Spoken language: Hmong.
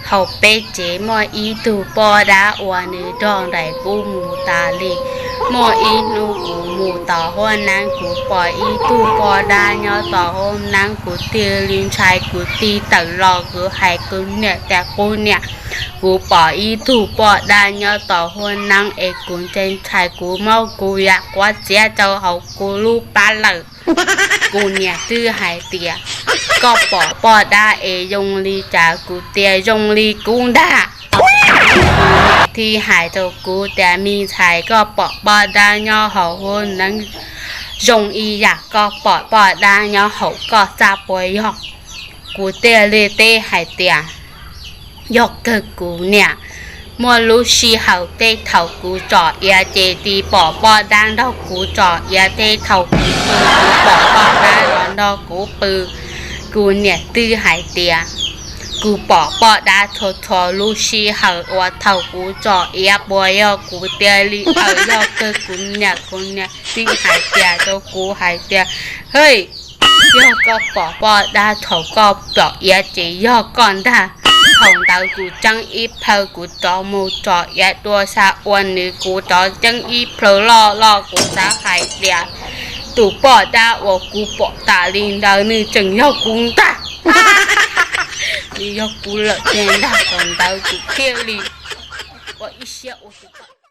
Hauv peb tsev muaj ib tug poj dab uas nws nrog nraim kuv mus tas li. Muaj ib hnub kuv mus tom huab neeb, kuv pom ib tug poj dab nyob tom huab neeb, kuv thiaj li ntshai, kuv tig tawm los kuv hais kuv niam tias, kuv niam, kuv pom ib tug poj dab nyob tom huab neeb es kuv ntshai ntshai, kuv muab kuv yam quav txiav rau hauv kuv lub plab lawm. Kuv niam twb hais tias, koj pom poj dab es zoo li cas? Kuv tias, zoo li kuv ntag. Thiaj hais rau kuv tias, me ntxhais, koj pom poj dab nyob hauv huab neeb zoo ib yam koj pom poj dab nyob hauv koj txaj puas yog? Kuv thiaj li teb hais tias, yog kawg kuv niam. Muaj lub sij hawm tej thaum kuv tsom iav ces tsis pom poj dab nrog kuv tsom iav, tej thaum kuv pw kuv pom poj dab los nrog kuv pw. Kuv niam twb hais tias, kuv pom poj dab txhua txhua lub sij hawm uas thaum kuv tsom iav, puas yog kuv tiag li? Aws, yog kawg kuv niam. Kuv niam twb hais tias rau kuv hais tias, hej, yog koj pom poj dab thaum koj tsom iav ces yog koj ntag. Thaum ntawd kuv tseeb ib plhaw, kuv rov mus tsom iav dua xa ua nws, kuv rov tseeb ib plhaw loj loj, kuv xav hais tias, tus poj dab uas kuv pom tas li ntawd nws tseem yog kuv ntag. Nws yog kuv lawm tiag ntag. Thaum ntawd kuv thiaj li ua ib siab ua tus